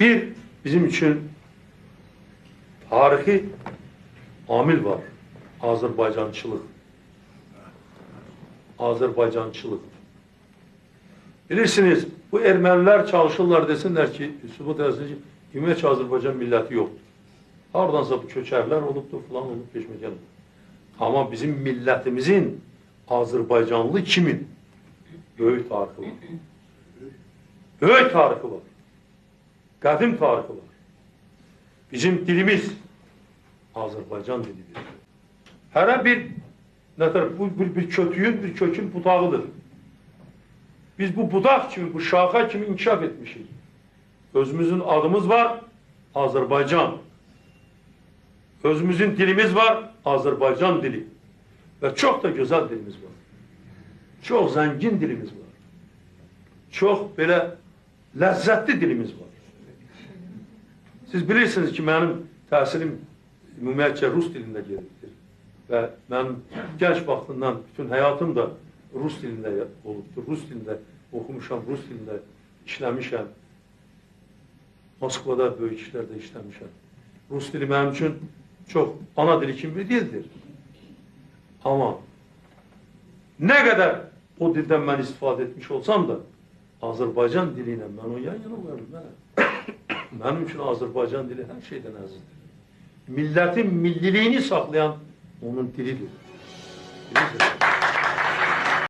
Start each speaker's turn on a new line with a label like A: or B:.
A: Bir, bizim üçün tarixi amil var. Azərbaycançılıq. Azərbaycançılıq. Bilirsiniz, bu ermənilər çalışırlar desinlər ki, sübut eləsin ki, ümumiyyətcə Azərbaycan milləti yoxdur. Hardansa bu köçərlər olubdur, filan olub, peşməkən olub. Amma bizim millətimizin Azərbaycanlı kimin böyük tarixi var. Böyük tarixi var. Qədim tarixi var. Bizim dilimiz Azərbaycan dilidir. Hərə bir, nətər, bu bir kötüyün, bir kökün budağıdır. Biz bu budaq kimi, bu şaxa kimi inkişaf etmişik. Özümüzün adımız var, Azərbaycan. Özümüzün dilimiz var, Azərbaycan dili. Və çox da gözəl dilimiz var. Çox zəngin dilimiz var. Çox belə ləzzətli dilimiz var. Siz bilirsiniz ki, mənim təhsilim ümumiyyətcə rus dilində gedibdir. Və mənim gənc vaxtından bütün həyatım da rus dilində olubdur. Rus dilində oxumuşam, rus dilində işləmişəm. Moskvada böyük işlərdə işləmişəm. Rus dili mənim üçün çox ana dili kimi bir dildir. Amma nə qədər o dildən mən istifadə etmiş olsam da Azərbaycan dili ilə mən o yan yana qoya bilmərəm. Mənim üçün Azərbaycan dili hər şeydən əzizdir. Millətin milliliyini saxlayan onun dilidir. Bilirsiniz?